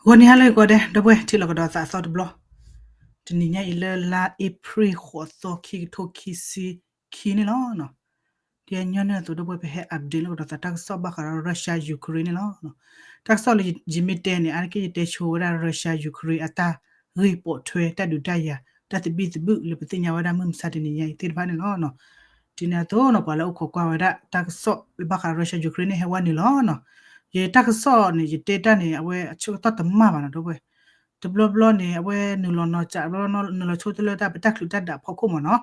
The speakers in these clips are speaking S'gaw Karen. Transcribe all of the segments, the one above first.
ဂီၤနံၤဟါလၢဂ့ၤကိးဂၤဒဲး ဒီပုၢ်ဝဲၢ်ထံၣ်လိာ်ကဒီးသးအသီတဘျီ, တနံၤညါအံၤလၢလါအ့ဖြ့ၣ်ဃိးသီ ခံကထိခံဆံခံန့ၣ်လီၤ. ဒ်အညီနုၢ်အသိး ဒီပုၢ်ဝဲၢ် ပဟဲ update လိာ်ကဒီးသးတၢ်ကစီၣ်ဘၣ်ဃးဒီး Russia Ukraine န့ၣ်လီၤ. တၢ်ကစီၣ်လၢယမ့ၢ်တဲန့ၣ် အါတက့ၢ်ယတဲဆိဝဲဒၣ် Russia Ukraine အတၢ်ဂ့ၢ်ပိာ်ထွဲ တၢ်ဒုးတၢ်ယၤ တၢ်သဘံၣ်သဘုၣ်လၢပသ့ၣ်ညါဝဲဒၣ်မုၢ်မဆါတနံၤညါအံၤသ့ၣ်တဖၣ်န့ၣ်လီၤ. ဒ်န့ၣ်အသိးနီၤ ပှၤလၢအိၣ်ခိးကွၢ်ဝဲဒၣ်တၢ်ကစီၣ်လၢဘၣ်ဃး Russia Ukraine န့ၣ် ဟဲဝဲနုာ်လီၤနီၤ. ယတၢ်ကစီၣ်န့ၣ် ယတဲတၢ်န့ၣ် အဝဲအဆၢကတီၢ်တမၣ်ဘၣ်နီၤ ဒီပုၢ်ဝဲၢ်. တဘျီဘျီန့ၣ် အဝဲနုာ်လီၤနီၤစး တဘျီဘျီနုာ်လီၤဆိတလၢတၢ် ပတၢ်ချုးတၢ်ဒးဖီခိၣ်မ့ၢ်နီၤ.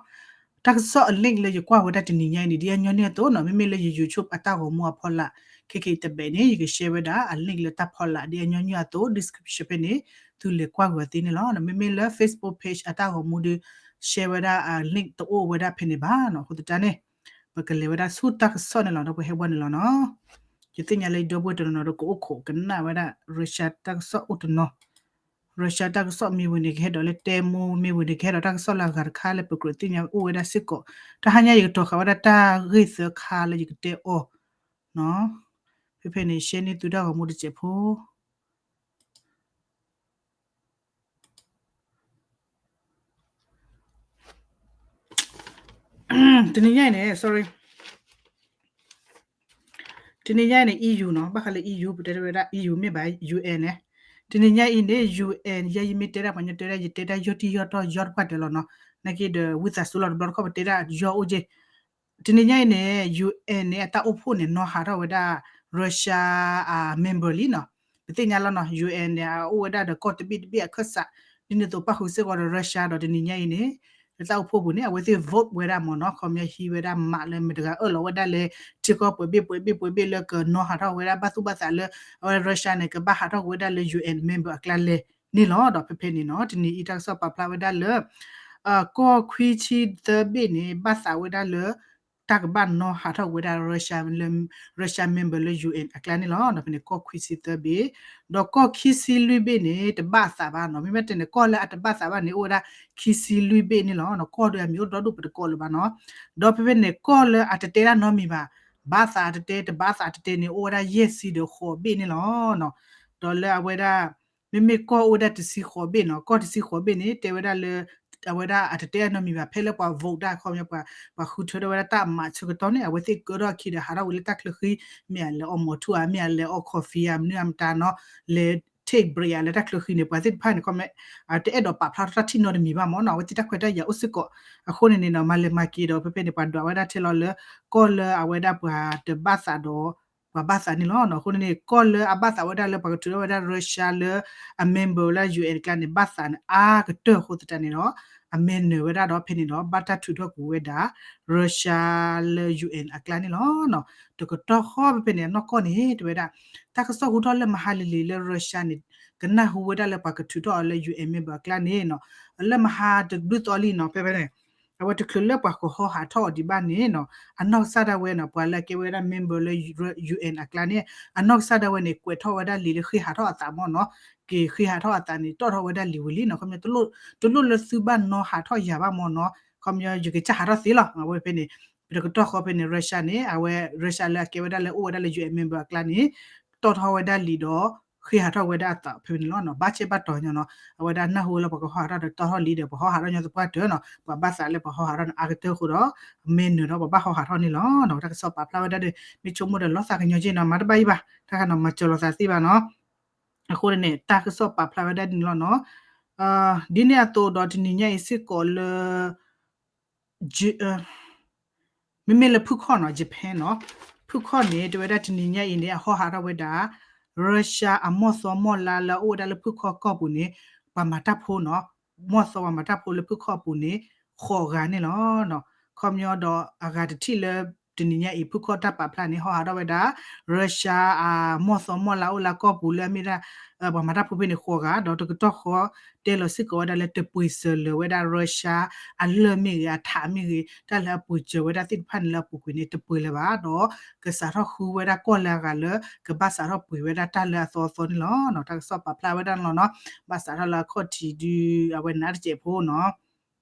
တၢ်ကစီၣ်အ link လၢယကွၢ်ဝဲဒၣ်တနံၤညါအံၤန့ၣ် ဒ်အညီနုၢ်အသိးနီၤ မ့မ့ၢ်လၢယ YouTube အတၢ်ဂီၤမူအဖီလာ် ခဲကနံၣ်တဘ့ၣ်န့ၣ် ယက share ဝဲဒၣ်အ link လၢတၢ်ဖီလာ် ဒ်အညီနုၢ်အသိး description ဖဲန့ၣ် သုလဲၤကွၢ်က့ၤအီၤသ့န့ၣ်လီၤ. မ့မ့ၢ်လၢ Facebook page အတၢ်ဂီၤမူဒီး share ဝဲဒၣ်အ link တအိၣ်ဝဲဒၣ်ဖဲန့ၣ်ဘၣ်နီၤ. အဃိသတးန့ၣ် ပကလဲၤဝဲဒၣ်ဆူတၢ်ကစီၣ်န့ၣ်လီၤ ဒီပုၢ်ဝဲၢ် ဟဲဝဲနုာ်လီၤနီၤ. ယသ့ၣ်ညါလၢယဒီပုၢ်ဝဲၢ်တနီၤနီၤဒီး ကအိၣ်ခိးကနၣ်ဝဲဒၣ် Russia တၢ်ကစီၣ်အိၣ်တနီၤ Russia တၢ်ကစီၣ်မ့ၢ်ဝံၤန့ၣ် ကဟဲဒီးလၢတဲမိၢ် မ့ၢ်ဝံၤန့ၣ် ကဟဲဒီးတၢ်ကစီၣ်လၢအဂၤတခါလၢပကြၢးသ့ၣ်ညါအိၣ်ဝဲဒၣ်စ့ၢ်ကီး. တဟါညါ ယကတီၤဃာ်ဝဲဒၣ်တၢ်ဂ့ၢ်သၢခါလၢယကတဲအီၤနီၤ. ဖဲဖဲန့ၣ် share န့ၢ်သုတၢ်ဂီၤမူတစဲးဖိ တနံၤညါအံၤန့ၣ် sorry တနံၤညါအံၤန့ၣ် EU နီၤ ဘၣ်ဃးလၢ EU ပတဲဝဲဒၣ် EU မ့ၢ်ဘၣ် UN န့ၣ် တနံၤညါအံၤန့ၣ် UN ယဲယမ့ၢ်တဲဒၣ်ပှၤညီတဲဒၣ် ယတဲဒၣ်ယီၢ်တံၢ်ယီၢ်တီၢ်ယီၢ်တပှၢ်တၢၢ်လီၤနီၤ. နာ်က့ဒီး ဝံသးစူၤလီၤ တဘျီတခီၣ်ပတဲဒၣ်ယီၢ်အိၣ်က့ တနံၤညါအံၤန့ၣ် UN န့ၣ် အတၢ်အိၣ်ဖှိၣ်န့ၣ် နီၣ်ဟးထီၣ်ဝဲဒၣ် Russia အ member လံနီၤ. ပသ့ၣ်ညါလီၤနီၤ UN န့ၣ် အအိၣ်ဝဲဒၣ်ဒီးကီၢ်တဘ့ၣ်တဘ့ၣ်အခၢၣ်စး ဒ်န့ၣ်အသိးပၣ်ဃုာ်စ့ၢ်ကီးဒီး Russia ဒီးတနံၤညါအံၤန့ၣ် လၢတၢ်အိၣ်ဖှိၣ်ပူၤန့ၣ် အဝဲသ့ၣ် vote ဝဲဒၣ်မ့ၢ်နီၤ ခီပညီဟံးဝဲဒၣ်မးလၢမတၤတဂၤအၢၣ်လီၤဝဲဒၣ်လၢ ထံကီၢ်ပှဲၤဘ့ၣ်ပှဲၤဘ့ၣ်ပှဲၤဘ့ၣ်လၢကနီၣ်ဟးထီၣ်ဝဲဒၣ်ဘၣ်သူၣ်ဘၣ်သးလၢ အဝဲ Russia န့ၣ် ကဘၣ်ဟးထီၣ်ဝဲဒၣ်လၢ UN member အကျါလဲၣ်န့ၣ်လီၤ. ဒီးဖဲဖဲန့ၣ်နီၤ တနံၤအံၤတၢ်ကစီၣ်ပာ်ဖျါဝဲဒၣ်လၢ ကီၢ်ခွံဆံသၢဘ့ၣ်န့ၣ် ဘၣ်သးဝဲဒၣ်လၢ တၢ်ကဘၣ်နီၣ်ဟးထီၣ်ဝဲဒၣ် Russia လၢ Russia member လၢ UN အကျါန့ၣ်လီၤ. ဒီးဖဲန့ၣ်ကီၢ်ခွံဆံသၢဘ့ၣ် ဒီးကီၢ်ခံဆံလွံၢ်ဘ့ၣ်န့ၣ် တဘၣ်သးဘၣ်နီၤ. မ့မ့ၢ်တဲန့ၣ် ကီၢ်လၢအတဘၣ်သးဘၣ်န့ၣ် အိၣ်ဝဲဒၣ်ခံဆံလွံၢ်ဘ့ၣ်န့ၣ်လီၤ. ကီၢ်ဒီးအမံၤအိၣ်ဒီဒူၣ်ပတကိးလၢၤဘၣ်နီၤ. ဒီးဖဲဖဲန့ၣ် ကီၢ်လၢအတတဲတၢ်နီတမံၤဘၣ် ဘၣ်သးတတဲ တဘၣ်သးတတဲန့ၣ် အိၣ်ဝဲဒၣ်ယဲၢ်ဆံဒီးဃိးဘ့ၣ်န့ၣ်လီၤ. ဒီးလၢအဝဲဒၣ် မ့မ့ၢ်ကီၢ်အိၣ်ဝဲဒၣ်တဆံဃိးဘ့ၣ်နီၤ ကီၢ်တဆံဃိးဘ့ၣ်န့ၣ် တဲဝဲဒၣ်လၢ အဝဲဒၣ်အတတဲတၢ်နီတမံၤဘၣ် ဖဲလၢပှၤ vote တၢ်ခီပညီ ပှၤဃုထၢထီၣ်ဝဲဒၣ်တၢ်အမးဆၢကတီၢ်န့ၣ် အဝဲသ့ၣ်ကၢထီၣ်အခံဒီးဟးထီၣ်ဝဲလၢတၢ်ချၢဃံ မ့ၢ်အလဲၤအီမီၤထူဧါ မ့ၢ်အလဲၤအီ coffee ဧါ မနုၤအမတၤနီၤ လဲၤ take break ဧါ လၢတၢ်ချၢဃံန့ၣ် ပှၤသ့ၣ်တဖၣ်န့ၣ် ခီပညီ တအဲၣ်ဒိးပာ်ဖျါထီၣ်တၢ်ထံၣ်နီတမံၤဘၣ်မ့ၢ်နီၤ. အဝဲသ့ၣ်တၢ်ခွဲးတၢ်ယာ်အိၣ်စ့ၢ်ကီး အဃိန့ၣ်န့ၣ်နီၤ မၤလဲၤမၤက့ၤဒီး ဖဲဖဲန့ၣ် ပှၤဒွးဝဲဒၣ်ထဲလီၤလၢ ကီၢ်လၢအဝဲဒၣ်ပှၤတဘၣ်သးဒီး ပှၤဘၣ်သးန့ၣ်လီၤ. အဃိန့ၣ်န့ၣ် ကီၢ်လၢအဘၣ်သးဝဲဒၣ်လၢပှၤကထုးထီၣ်ဝဲဒၣ် Russia လၢအ member လၢ UN အကျါန့ၣ် ဘၣ်သးန့ၣ် အါကတၢၢ်အဃိသတးန့ၣ်ဒီး အမဲနၢၤဝဲဒၣ်ဒီးဖဲန့ၣ်ဒီး ဘၣ်တၢ်ထုးထီၣ်ကွံာ်ဝဲဒၣ် Russia လၢ UN အကျါန့ၣ်လီၤ. တကတီၢ်ဃီဖဲဖဲန့ၣ် အနီၢ်ကီၢ်န့ၣ် တဲဝဲဒၣ် တၢ်ကစီၣ်ဟူထီၣ်လၢမဟါလံၤလံၤလၢ Russia န့ၣ် ကနၢ်ဟူဝဲဒၣ်လၢပှၤကထုးထီၣ်အီၤလၢ UN member အကျါန့ၣ်နီၤ လၢမဟါတဘျုးသီလံနီၤ ဖဲဖဲန့ၣ် အဝဲတချုးလၢပှၤကဟီဟးထီၣ်အီၤဒံးဘၣ်န့ၣ်နီၤ အနီၢ်ကစၢ်ဒၣ်ဝဲနီၤ ပှၤလၢအကဲဝဲဒၣ် member လၢ UN အကျါန့ၣ် အနီၢ်ကစၢ်ဒၣ်ဝဲန့ၣ် ကွဲးထီၣ်ဝဲဒၣ်လံာ်လၢဃ့ဟးထီၣ်အသးမ့ၢ်နီၤ က့ၤဃ့ဟးထီၣ်အသးန့ၣ် တီၣ်ထီၣ်ဝဲဒၣ်လံာ်ဝံၤလံနီၤ ခီပညီ တလိၣ်လၢသုဘၣ်နီၤဟးထီၣ်ယၤဘၣ်မ့ၢ်နီၤ ခီပညီ ယကစၢ်ဟးထီၣ်သ့လီၤ အဝဲဖဲန့ၣ် တကတီၢ်ဃီဖဲန့ၣ် Russia န့ၣ် အဝဲ Russia လၢအကဲဝဲဒၣ်လၢအိၣ်ဝဲဒၣ်လၢ UN member အကျါန့ၣ် တီၣ်ထီၣ်ဝဲဒၣ်လံာ်ဒီး ဃ့ဟးထီၣ်ဝဲဒၣ်အသးဖဲန့ၣ်လီၤနီၤ ဘၣ်ဆဲးဘၣ်တီၤညီနီၤ အဝဲဒၣ်နၢ်ဟူလၢပှၤကဟီဟးထီၣ်ဒီးတီၣ်ထီၣ်လံာ်ဒီး ပှၤဟီဟးထီၣ်ညီသပှၢ်တၢၢ်နီၤ ပှၤဘၣ်သးလၢပှၤဟီဟးထီၣ်န့ၣ် အါကတၢၢ်အဃိဒီး မဲနၢၤဒီးပှၤဘၣ်ဟီဟးထီၣ်န့ၣ်လီၤနီၤ တၢ်ကစီၣ်ပာ်ဖျါဝဲဒၣ်ဒီး မ့ၢ်ဆိကမိၣ်ဒီးလီၤသးကညီၤက့နီၤ မၤတဘၣ်အံၤဘၣ် တၢ်ခါနီၤ မၤစၢၤလိာ်သးသ့ဘၣ်နီၤ အဃိန့ၣ် တၢ်ကစီၣ်ပာ်ဖျါဝဲဒၣ်ဒ်န့ၣ်လီၤနီၤ ဒ်န့ၣ်အသိးဒီးတနံၤညါအံၤစ့ၢ်ကီးလၢ မ့မ့ၢ်လၢဖုခီၣ်နီၤ Japan နီၤ ဖုခီၣ်န့ၣ် တဲဝဲဒၣ်တနံၤညါအံၤန့ၣ် အဟီဟးထီၣ်ဝဲဒၣ် Russia အမီၢ်သီမီၢ်လါလၢအအိၣ်ဝဲဒၣ်လၢဖုခီၣ်ကီၢ်ပူၤန့ၣ် ပှၤမၤတၢ်ဖိနီၤ မီၢ်သီပှၤမၤတၢ်ဖိလၢဖုခီၣ်ပူၤန့ၣ် ဃိးဂၤန့ၣ်လီၤ. ခီပညီဒီးအဂၤတထံၣ်လၢ တနံၤညါအံၤ ဖုခီၣ်တၢ်ပာ်ဖျါန့ၣ် ဟီဟးထီၣ်ဝဲဒၣ် Russia အမီၢ်သီမီၢ်လါအိၣ်လၢကီၢ်ပူၤလၢအမ့ၢ်ဒၣ် ပှၤမၤတၢ်ဖိဖဲန့ၣ်ဃိးဂၤ ဒီးတကတီၢ်ဃီ တဲလီၤစ့ၢ်ကီးဝဲဒၣ်လၢတပှ့ၤစၢၤလၢၤဝဲဒၣ် Russia အလၢၢ်မ့ၢ်ဂ့ၤ အထးမ့ၢ်ဂ့ၤ တၢ်လၢအပှ့ၤစၢၤဝဲဒၣ်သ့ၣ်တဖၣ်န့ၣ်လၢအပူၤကွံာ်န့ၣ် တပှ့ၤလၢၤဘၣ် ဒီးကစးထီၣ်ဃုဝဲဒၣ်ကီၢ်လၢအဂၤလၢ ကဘၣ်စးထီၣ်ပှ့ၤဝဲဒၣ်တၢ်လၢအသီအသီန့ၣ်လီၤ. တၢ်ကစီၣ်ပာ်ဖျါဝဲဒၣ်န့ၣ်လီၤနီၤ ဘၣ်စးထီၣ်လၢအခီၣ်ထံးဒုး အဝဲနးတစဲးဖိနီၤ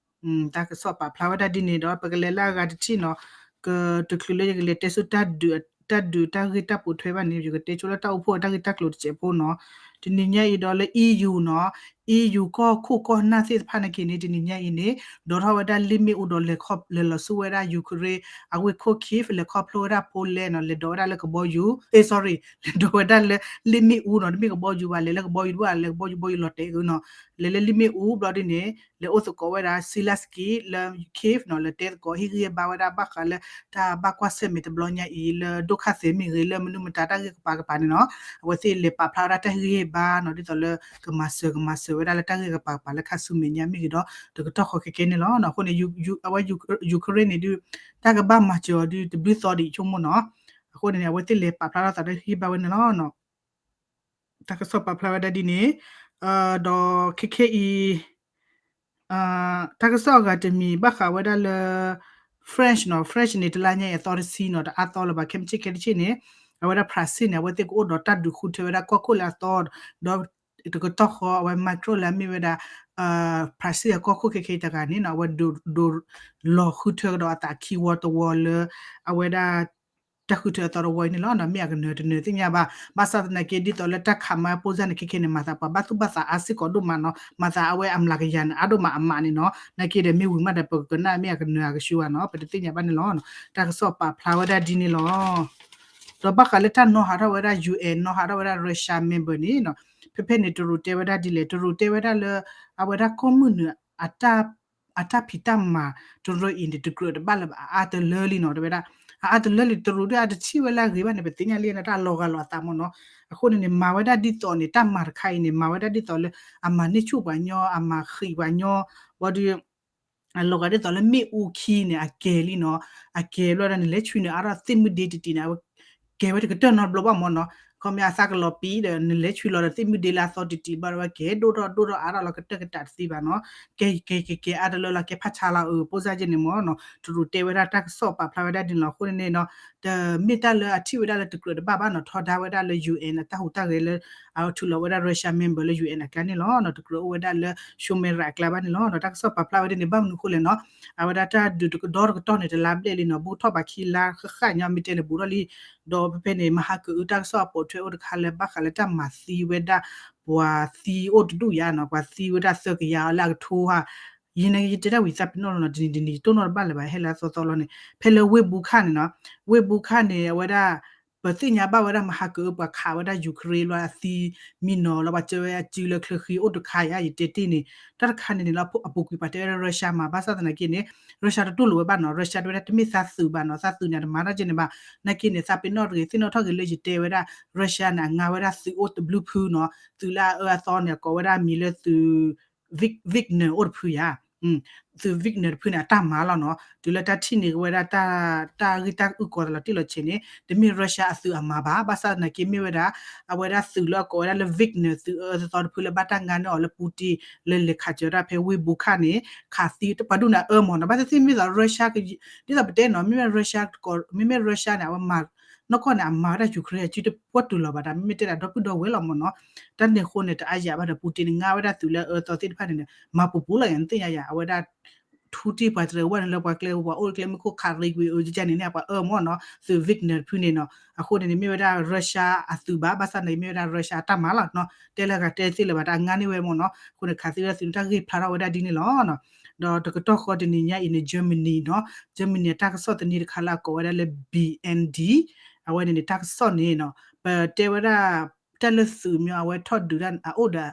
တၢ်ကစီၣ်ပာ်ဖျါဝဲဒၣ်ဒ်န့ၣ်ဒီး ပကလဲၤလၢအဂၤတထံၣ်နီၤ ကတချုးလၢယကလဲၤတဲဆူတၢ်ဒုး တၢ်ဒုးတၢ်ဂ့ၢ်တၢ်ပိာ်ထွဲဘၣ်န့ၣ် ယကတဲဆိလၢတၢ်အိၣ်ဖှိၣ်တၢ်ဂ့ၢ်တၢ်ကျိၤတစဲးဖိနီၤ. တနံၤညါအံၤဒီးလၢ E U နီၤ, E U ကီၢ်ခိၣ်ကီၢ်နၢ်သ့ၣ်တဖၣ်နာ်က့န့ၣ် တနံၤညါအံၤန့ၣ် ဒိးထီၣ်ဝဲဒၣ်လ့ၣ်မ့ၣ်အူဒီးလဲၤခီ လဲၤလီၤဆူဝဲဒၣ် Ukraine အဝ့ၢ်ခိၣ် Kyiv လဲၤခီဖျိဝဲဒၣ် Poland နီၤ, လဲၤဒိးဝဲဒၣ်လၢကဘီယူၤ, အ့ sorry လဲၤဒိးဝဲဒၣ်လၢလ့ၣ်မ့ၣ်အူနီၤ, တမ့ၢ်ကဘီယူၤဘၣ်, လဲၤလၢကဘီယူၤတဘၣ်, လဲၤကဘီယူၤ ဘီယူၤလီၤတဲာ်အုနီၤ, လဲၤလၢလ့ၣ်မ့ၣ်အူဘျီဒ်န့ၣ် လဲၤအိၣ်သကိးဝဲဒၣ် Zelenskyy လၢ Kyiv နီၤ, လဲၤတဲသကိးဟ့ၣ်ဂံၢ်ဟ့ၣ်ဘါဝဲဒၣ်ဘၣ်ဃးလၢ တၢ်ဘၣ်ကွၢ်ဆၢၣ်မဲာ်တဘျီညါအံၤလၢဒိၣ်ခါသ့မ့ၢ်ဂ့ၤ, လၢမနုၤမတၤတၢ်ဂ့ၢ်ကပၤကပၤန့ၣ်နီၤ, အဝဲသ့ၣ်လဲၤပာ်ဖျါဝဲဒၣ်တၢ်ဟ့ၣ်ဂံၢ်ဟ့ၣ်ဘါနီၤ, ဒ်သိးလၢကမၤစၢၤကမၤစၢၤဝဲဒၣ်လၢတၢ်ဂ့ၢ်ကပၤကပၤလၢခါဆူမဲာ်ညါမ့ၢ်ဂ့ၤဒီး တကတီၢ်ဃီခဲကဲန့ၣ်လီၤ. အဃိန့ၣ် အဝဲ Ukraine န့ၣ်ဒုး တၢ်ကဘၣ်မၤစၢၤအီၤဒုးတဘျုးသီဒံးဆိကမိၣ်နီၤ, အဃိန့ၣ်န့ၣ် အဝဲသ့ၣ်လဲၤပာ်ဖျါထီၣ်သးတၢ်ဟ့ၣ်ဂံၢ်ဟ့ၣ်ဘါဝဲန့ၣ်လီၤ. တၢ်ကစီၣ်ပာ်ဖျါဝဲဒၣ်ဒ်န့ၣ်, ဒီးခဲခဲအံၤ တၢ်ကစီၣ်အဂၤတမံၤဘၣ်ဃးဝဲဒၣ်လၢ French နီၤ, French န့ၣ် တလါညါအံၤအသီတဆံနီၤ, တအါသီလၢၤဘၣ်, ခဲမုၢ်ဆ့ၣ်ခဲတဆ့ၣ်န့ၣ် အဝဲဒၣ် Brussels န့ၣ် အဝဲသ့ၣ်ကအိၣ်ဒီးတၢ်ဒုးဃုထၢဝဲဒၣ်ကီၢ်ခိၣ်လၢအသီ, ဒီးတကတီၢ်ဃီအဝဲ Macron လၢအမ့ၢ်ဝဲဒၣ် Brussels အကီၢ်ခိၣ်ခဲခဲအံၤတဂၤန့ၣ်နီၤ, အဝဲဒိး ဒိးလီၤဃုထၢကဒီးအသးခံဝီတဝီလၢ အဝဲဒၣ် တၢ်ဃုထၢအသီတဝီအံၤန့ၣ်လီၤ. မ့ၢ်အကနၢၤတနၢၤသ့ၣ်ညါဘၣ်, ဘၣ်ဆၣ်သနာ်က့ ဒ်သိးလၢတၢ်ခးမါပိၢ်စၢ်န့ၣ် ခဲခဲန့ၣ် မၤသးပှၤဘၣ်သူၣ်ဘၣ်သးအါစ့ၢ်ကီးဒိၣ်မးနီၤ, မၤသးအဝဲအမျးကယၤန့ၣ် အါဒိၣ်မးအမးန့ၣ်နီၤ, နာ်က့ဒီးမ့ၢ်ဝံၤမးဒီး ပကကနၣ်မ့ၢ်အကနၢၤအကဆူဘၣ်နီၤ, ပတသ့ၣ်ညါဘၣ်န့ၣ်လီၤ. တၢ်ကစီၣ်ပာ်ဖျါဝဲဒၣ်ဒ်န့ၣ်လီၤ. ဒီးဘၣ်ဃးလၢတၢ်နီၤဟးထီၣ်ဝဲဒၣ် UN နီၤဟးထီၣ်ဝဲဒၣ် Russia member န့ၣ်နီၤ, ဖဲဖဲန့ၣ် တရူးတဲဝဲဒၣ်ဒ်လဲၣ်, တရူးတဲဝဲဒၣ်လၢ အဝဲဒၣ်ကီၢ်မုၢ်နုာ် အတၢ်ဖံးတၢ်မၤတရၢအံၤန့ၣ် တကြၢးတဘၣ်လၢၤဘၣ်, အအါတလၢလံနီၤ, တဲဝဲဒၣ် အအါတလၢလံ, တရူးဒုးအတထံၣ်ဝဲလၢအဂ့ၤဘၣ်န့ၣ် ပသ့ၣ်ညါလံန့ၣ် တၢ်လီၤဂာ်လီၤအသးမ့ၢ်နီၤ. အဃိန့ၣ်န့ၣ် မၤဝဲဒၣ်ဒ်သိးန့ၣ် တၢ်မၤတခါအံၤန့ၣ် မၤဝဲဒၣ်ဒ်သိးလၢ အမၤန့ၢ်ဆူၣ်ပှၤညီ, အမၤဃံးပှၤညီ, ဘၣ်ဒီး အလီၤဂာ်ဒ်သိးလၢမ့ၣ်အူခံန့ၣ် အကဲၤလံနီၤ, အကဲၤဘျီဒီး နလဲၤဆွံနုာ်အါထီၣ်သ့ၣ်မုၢ်ဒ့တံၢ်တံၢ်န့ၣ် အဝဲကဲၤဝဲတကတၢၢ်နီတဘျီဘၣ်မ့ၢ်နီၤ, ခီမ့ၢ်အသးကလီၤပံာ်ဒီး နလဲၤဆွံလီၤဒီးသ့ၣ်မုၢ်ဒ့လၢအသီတံၢ်တံၢ်ဘၣ်ဒီး အဝဲကဲၤဒိၣ်ထီၣ်ဒိၣ်ထီၣ်အါထီၣ်လီၤကတၢၢ်ကတၢၢ်တသ့ဘၣ်နီၤ, ကဲၤကဲၤကဲၤကဲၤအါတလၢလီၤ ကဲၤဖးဆါလီၤအၢ ပိၢ်စၢ်ကဲန့ၣ်မ့ၢ်နီၤ, တရူးတဲဝဲဒၣ်တၢ်ကစီၣ်ပာ်ဖျါဝဲဒၣ်ဒ်န့ၣ်လီၤ. အဃိန့ၣ်န့ၣ်နီၤ တမ့ၢ်တၢ်လၢအထံၣ်ဝဲဒၣ်လၢတကြၢးတဘၣ်ဘၣ်နီၤ, ထီဒါဝဲဒၣ်လၢ UN အတၢ်ဟူးတၢ်ဂဲၤလၢ အထုးလီၤဝဲဒၣ် Russia member လၢ UN အကျါန့ၣ်လီၤ. တကြၢးအိၣ်ဝဲဒၣ်လၢ ရှုံးမဲရး အကျါဘၣ်န့ၣ်လီၤ. တၢ်ကစီၣ်ပာ်ဖျါဝဲဒၣ်န့ၣ် ဘၣ်မနုၤအဃိလဲၣ်နီၤ, အဝဲဒၣ်တၢ်ဒုးတကဒီတကတီၢ်န့ၣ် တလါဘျဲၣ်လံနီၤ, ဘူးထီၣ်ဘၣ်ခံလါဃၣ်ဃၣ်ညီ မ့ၢ်တဲန့ၣ်ဘူးထီၣ်လံ, ဒီးဖဲဖဲန့ၣ် မဟါကအု တၢ်ကစီၣ်အပိာ်ထွဲအိၣ်တခါလၢဘၣ်ဃးလၢတၢ်မၤသံဝဲဒၣ် ပှၤသံအိၣ်တဒူၣ်ယါနီၤ, ပှၤသံဝဲဒၣ်သၢကယၤလၢအကထိဧါ, ယဲန့ၣ် ယတဲတၢ်ဝံၤသးပ့ၤနီၣ်လီၤနီၤ, တနံၤတနံၤယတိၢ်နီၣ်တဘၣ်လၢၤဘၣ်, ဟဲလၢအသီသီလီၤန့ၣ် ဖဲလၢဝ့ၢ်ဘူးခၣ်န့ၣ်နီၤ, ဝ့ၢ်ဘူးခၣ်န့ၣ် အဝဲဒၣ် ပသ့ၣ်ညါဘၣ်ဝဲဒၣ် မဟါကအု ပှၤခးဝဲဒၣ် Ukraine လီၤအသံမံနီၤလီၤ, ပှၤစၢဝဲအစုလၢချၢဃံအိၣ်တခါယါ ယတဲတ့ၢ်န့ၣ်, တၢ်တခါန့ၣ်န့ၣ်လီၤ အပူၤကွံာ်ပှၤတဲဝဲဒၣ် Russia မၤ, ဘၣ်ဆၣ်သနာ်က့န့ၣ် Russia တတူၢ်လိာ်ဝဲဘၣ်နီၤ, Russia တဲဝဲဒၣ်တမ့ၢ်သးသုးဘၣ်နီၤ, သးသုးန့ၣ် တမၤတၢ်ကဲန့ၣ်ဘၣ်, နာ်က့န့ၣ် သးပ့ၤနီၣ်တဂ့ၤ သ့ၣ်နီၣ်ထီၣ်ဂ့ၤလၢယတဲဝဲဒၣ် Russia န့ၣ် အငါဝဲဒၣ်သုးအိၣ်တဘျုးဖုနီၤ, သုးလၢအအၢအသီန့ၣ် အကိးဝဲဒၣ်မံၤလၢသုး Wagner အိၣ်တဖုယါ သုး Wagner တဖုန့ၣ် အတၢ်မၤလီၤနီၤ, တုၤလၢတၢ်ထံၣ်န့ၢ်ဝဲဒၣ် တၢ်ဂ့ၢ်တၢ်အုၣ်ကီၤသးလီၤတံၢ်လီၤဆဲးန့ၣ် တမ့ၢ် Russia အသုးအမၤဘၣ်, ဘၣ်ဆၣ်သနာ်က့မ့ၢ်ဝဲဒၣ် အဝဲဒၣ်သုးလၢအကိးဝဲဒၣ်လၢ Wagner သုးအၢအၢသီသီတဖုလၢဘၣ်တၢ်ငါန့ၢ်အီၤလၢ Putin လၢလဲၤခးစၢၤတၢ်ဖဲဝ့ၢ်ဘူးခၣ်န့ၣ် ခးသံပှၤဒူၣ်န့ၣ်အအၢမ့ၢ်နီၤ, ဘၣ်သ့ၣ်သ့ၣ်မ့ၢ်သိး Russia ဒ်သိးပတဲနီၤ, မ့မ့ၢ် Russia န့ၣ် အဝဲမၤ နီၢ်ကီၢ်န့ၣ် အမၤဝဲဒၣ် Ukraine အစုတပှီၢ်တုၤလီၤဘၣ်ဒီး မ့မ့ၢ်တဲဒၣ်ဒီပုၢ်ဒီဝဲၢ်လီၤမ့ၢ်နီၤ, တၢ်န့ၣ်အဃိန့ၣ် တအါယၤဘၣ်ဒီး Putin န့ၣ် ငါဝဲဒၣ်သုးလၢအအၢသီသ့ၣ်တဖၣ်န့ၣ် မၤပူၤပူၤလီၤယၤ နသ့ၣ်ညါယၤ အဝဲဒၣ် ထူတ့ၢ်ပှၤတရံးဝဲန့ၣ်လၢပှၤကျဲ ပှၤအိၣ်ကျဲမုၢ်ခိၣ်ခးရံကွံာ်အၢကကန့ၣ်န့ၣ် ပှၤအၢမ့ၢ်နီၤ, သုး Wagner တဖုန့ၣ်နီၤ, အဃိန့ၣ်န့ၣ် မ့ၢ်ဝဲဒၣ် Russia အသုးဘၣ်, ဘၣ်ဆၣ်န့ၣ် မ့ၢ်ဝဲဒၣ် Russia အတၢ်မၤလီၤနီၤ, တဲလၢဂၤတဲသ့လၢၤဘၣ် တၢ်အငါန့ၢ်ဝဲမ့ၢ်နီၤ, အဃိန့ၣ် ခးသံဝဲဒၣ်သုးန့ၣ် တၢ်ဂ့ၢ်ဖျါထီၣ်ဝဲဒၣ်ဒ်န့ၣ်လီၤ. ဒီးတကတီၢ်ဃီတနံၤညါအံၤန့ၣ် Germany နီၤ, Germany အတၢ်ကစီၣ်သန့တခါလၢအကိးဝဲဒၣ်လၢ B N D အဝဲန့ၣ်န့ၣ် တၢ်ကစီၣ်န့ၣ်နီၤ, ပတဲဝဲဒၣ် တၢ်လၢသုးမ့ၢ်အဝဲထီၣ်ဒုးတၢ်အအိၣ်ဒီး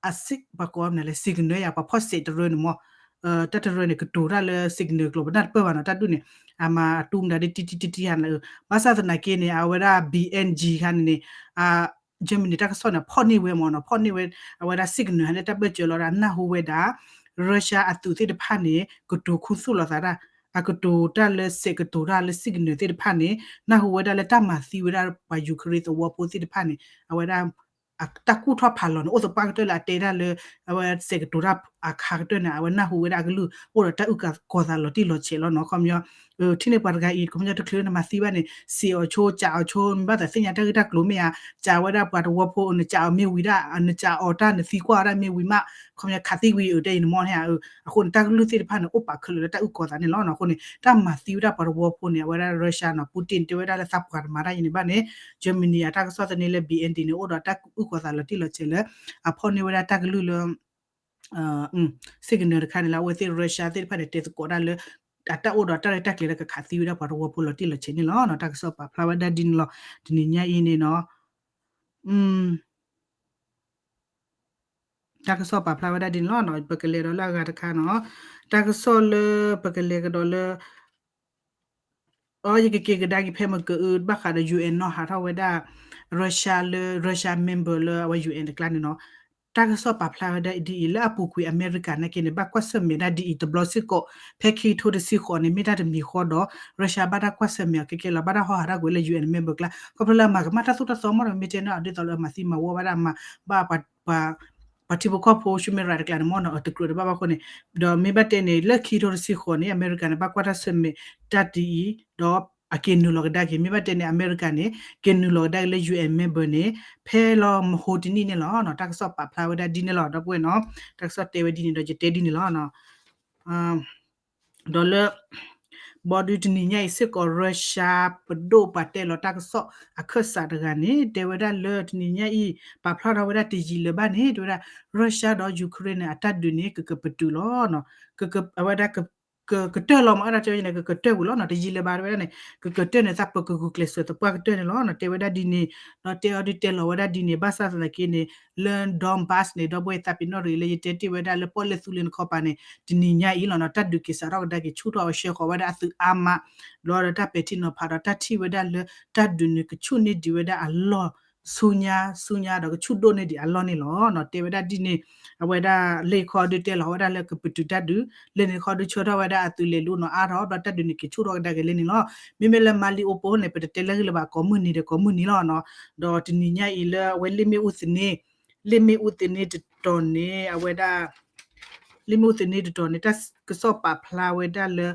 အစံး ပှၤကိးမနုၤလဲၣ် signal ယၤ ပှၤဖီၣ်စဲးတရၢန့ၣ်မ့ၢ်, တၢ်တရၢန့ၣ် ကတိၤတၢ်လၢ signal ကျိာ် ပနၢ်တပၢၢ်ဘၣ်နီၤ, တၢ်ဒုးန့ၣ် အမၤအတူမနုၤဒ်တံၢ်တံၢ်တံၢ်တံၢ်ဟါန့ၣ်, ဘၣ်ဆၣ်သနာ်က့န့ၣ် အဝဲဒၣ် B N G ခါန့ၣ်န့ၣ် Germany တၢ်ကစီၣ်န့ၣ် ဖီၣ်န့ၢ်ဝဲမ့ၢ်နီၤ, ဖီၣ်န့ၢ်ဝဲ အဝဲဒၣ် signal ဟါန့ၣ် တၢ်ပၢၢ်စၢၤလီၤဒၣ် နၢ်ဟူဝဲဒၣ် Russia အသုးသ့ၣ်တဖၣ်န့ၣ် ကတိၤခူသူၣ်လိာ်သးဒၣ်, အကတိၤတၢ်လၢစဲးကတိၤတၢ်လၢ signal သ့ၣ်တဖၣ်န့ၣ် နၢ်ဟူဝဲဒၣ်လၢတၢ်မၤသံဝဲဒၣ်ပှၤ Ukraine သဝီဖိသ့ၣ်တဖၣ်န့ၣ် အဝဲဒၣ် တၢ်ကူၣ်ထီၣ်ဖးလီၤန့ၣ် အိၣ်သပှၢ်ကတၢၢ်လၢအတဲတၢ်လၢ အဝဲစဲးကတိၤတၢ် အခါကတၢၢ်န့ၣ် အဝဲနၢ်ဟူဝဲဒၣ်အကလုၢ် အိၣ်ဒီးတၢ်အုၣ်ကီၤသးလီၤတံၢ်လီၤဆဲးလီၤနီၤ. ခီပညီ ထံၣ်န့ၢ်ပှၤတဂၤအံၤ ခီပညီတချုးန့ၣ် မၤသံဘၣ်န့ၣ် စံးအီၤဆိ ကးအီၤဆိ မ့ၢ်ဘၣ်သးသ့ၣ်ညါတၢ်ဂ့ၢ်တၢ်ကျိၤမ့ၢ်ဧါ, ကးဝဲဒၣ်ပှၤသဝီဖိ နကးအီၤမ့ၢ်ဝံၤဒၣ် နကးအီၤတၢ် နသံကွၢ်အီၤတၢ်မ့ၢ်ဝံၤမး ခီပညီခးသံဝံၤအတဲအံၤန့ၣ်မ့ၢ်န့ၣ်ဧါ. အဃိန့ၣ် တၢ်ကလုၢ်သ့ၣ်တဖၣ်န့ၣ် အိၣ်ပာ်ခၢးလၢာ်လၢတၢ်အုၣ်ကီၤသးန့ၣ်လီၤ. အဃိန့ၣ် တၢ်မၤသံဝဲဒၣ်ပှၤသဝီဖိန့ၣ် အဝဲဒၣ် Russia နီၤ Putin တဲဝဲဒၣ်လၢသးပှၢ်တမၤတၢ်အံၤန့ၣ်ဘၣ်န့ၣ် Germany အတၢ်ကစီၣ်သန့လၢ B N D န့ၣ် အိၣ်ဒီးတၢ်အုၣ်ကီၤသးလီၤတံၢ်လီၤဆဲးလၢ အဖီၣ်န့ၢ်ဝဲဒၣ်တၢ်ကလုၢ်လၢ စ့ၢ်ကနၢၤတခါန့ၣ်လၢ အဝဲသ့ၣ် Russia သ့ၣ်တဖၣ်န့ၣ် တဲသကိးဒၣ်လၢ အတၢ်အိၣ်ဒီးတၢ်ရဲၣ်တၢ်ကျဲၤလၢကခးသံဝဲဒၣ်ပှၤသဝီဖိလီၤတံၢ်လီၤဆဲးန့ၣ်လီၤ. တၢ်ကစီၣ်ပာ်ဖျါဝဲဒၣ်ဒ်န့ၣ်လီၤ. တနံၤညါအံၤန့ၣ်နီၤ တၢ်ကစီၣ်ပာ်ဖျါဝဲဒၣ်ဒ်န့ၣ်လီၤ. ပကလဲၤဒီးလၢအဂၤတခါနီၤ တၢ်ကစီၣ်လၢပကလဲၤကဒီးလၢ အီ ယကက့ၤကဒါက့ၤဖဲမကၢအု ဘၣ်ဃးဒီး U N နီၣ်ဟးထီၣ်ဝဲဒၣ် Russia လၢ Russia member လၢအဝဲ U N တကျါန့ၣ်နီၤ. တၢ်ကစီၣ်ပာ်ဖျါဝဲဒၣ်ဒ်အံၤ လၢအပူၤကွံာ်အမဲရကၤနာ်က့န့ၣ် ဘၣ်ကွၢ်ဆၢၣ်မဲာ်ဒၣ်ဒ်အံၤ တဘျီစ့ၢ်ကီး ဖဲခံကထိတဆံဃိးန့ၣ် မ့ၢ်တၢ်တမံၤဃီဒီး Russia ဘၣ်တၢ်ကွၢ်ဆၢၣ်မဲာ်အီၤကဲကဲလီၤ ဘၣ်တၢ်ဟီၣ်ဟးထီၣ်ကွံာ်လၢ U N member ကျါ ခီဖျိလၢအမၤကမၣ်တၢ်သိၣ်တၢ်သီမ့ၢ်ဒီး မ့ၢ်တဲန့ၣ် အဒ်သိးလၢအမၤသံမၤဝီဘၣ်ဒၣ်မၤ ဘၣ်ပှၤ ပှၤထံဖိကီၢ်ဖိ human right တကျါန့ၣ်မ့ၢ်နီၤ အတကြၢးတဘၣ်ဘၣ်အဃိန့ၣ် ဒီးမ့ၢ်ဘၣ်တဲန့ၣ် လၢခံကထိတဆံဃိးန့ၣ် အမဲရကၤန့ၣ်ဘၣ်ကွၢ်တၢ်ဆၢၣ်မဲာ်တၢ်ဒ်အံၤ ဒီးအက့ၤနုာ်လီၤကဒါက့ၤ မ့ၢ်ဘၣ်တဲန့ၣ် အမဲရကၤန့ၣ် က့ၤနုာ်လီၤကဒါက့ၤလၢ U N member န့ၣ် ဖဲလီၤမဟိတနံၣ်န့ၣ်လီၤ. တၢ်ကစီၣ်ပာ်ဖျါဝဲဒၣ်ဒ်န့ၣ်လီၤ ဒီပုၢ်ဝဲၢ်နီၤ တၢ်ကစီၣ်တဲဝဲဒ်န့ၣ်ဒီး ယတဲဒ်န့ၣ်လီၤ. ဒီးလၢ ဘီဒုတနံၤညါအံၤစ့ၢ်ကီး Russia ပဒိၣ်ပှၤတဲလီၤတၢ်ကစီၣ်အခၢၣ်စးတဂၤန့ၣ် တဲဝဲဒၣ်လၢတနံၤညါအံၤ ပာ်ဖျါထီၣ်ဝဲဒၣ်တယံာ်လၢၤဘၣ်န့ၣ် တဲဝဲဒၣ် Russia ဒီး Ukraine န့ၣ် အတၢ်ဒုးန့ၣ် ကကပတုာ်လီၤ. အဝဲဒၣ် ကကတၢၢ်လီၤမး အဲၣ်ဒိးတဲန့ၣ် ကကတၢၢ်ဝံၤလီၤနီၤ တယံာ်လၢၤဘၣ် တဲဝဲဒၣ်န့ၣ် ကကတၢၢ်န့ၣ် သးပကဂုာ်ကျဲးစၢးသပှၢ်ကတၢၢ်န့ၣ်လီၤ. တဲဝဲဒၣ်ဒ်န့ၣ် ဒီးတဲအီၤဒုးတဲလီၤဝဲဒၣ်ဒ်န့ၣ် ဘၣ်ဆၣ်သနာ်က့န့ၣ် လၢ Donbas န့ၣ် ဒီပုၢ်ဝဲၢ်သးပ့ၤနီၣ်ရံၣ် လၢယတဲတ့ၢ်ဝဲဒၣ်လၢပီၣ်လဲၣ်သူလ့ၤတခီပၤန့ၣ် တနံၤညါအံၤလီၤနီၤ တၢ်ဒုးက့ၤစးထီၣ်ကဒါက့ၤ ဆူၣ်ထီၣ်အီၤဆှဲဃီၤဝဲဒၣ်အသုးအါမး ဘျီဒီးတၢ်ပဲာ်ထံနီၤဖးဒီးတၢ်ထံၣ်ဝဲဒၣ်လၢ တၢ်ဒုးန့ၣ်ကဆူၣ်န့ၢ်ဒံးဝဲဒၣ်အလီၢ် ဆူညါဆူညါဒီးကဆူၣ်ဒိၣ်န့ၢ်ဒံးအလီၢ်န့ၣ်လီၤ.တဲဝဲဒၣ်ဒ်န့ၣ် အဝဲဒၣ်လ့ၢ်ခီဒုးတဲလီၤဝဲဒၣ်လၢကပတုာ်တၢ်ဒုး လၢန့ၣ်တခီဒုးဆၢထီၣ်ဝဲဒၣ်အသုးလဲၤလူၤနီၤအါထီၣ် ဘျီတၢ်ဒုးန့ၣ်က့ၤဆူၣ်ထီၣ်ကဒါက့ၤလၢန့ၣ်လီၤ. မ့မ့ၢ်လၢ Mariupol န့ၣ် ပတတဲလၢဂ့ၤလၢၤဘၣ် ကိးမုၢ်နံၤဒီးကိးမုၢ်နံၤလီၤနီၤ. ဒီးတနံၤညါအံၤလၢအဝဲလ့ၣ်မ့ၣ်အူသန့ လ့ၣ်မ့ၣ်အူသန့တတီၤန့ၣ် အဝဲဒၣ် လ့ၣ်မ့ၣ်အူသန့တတီၤန့ၣ် တၢ်ကစီၣ်ပာ်ဖျါဝဲဒၣ်လၢ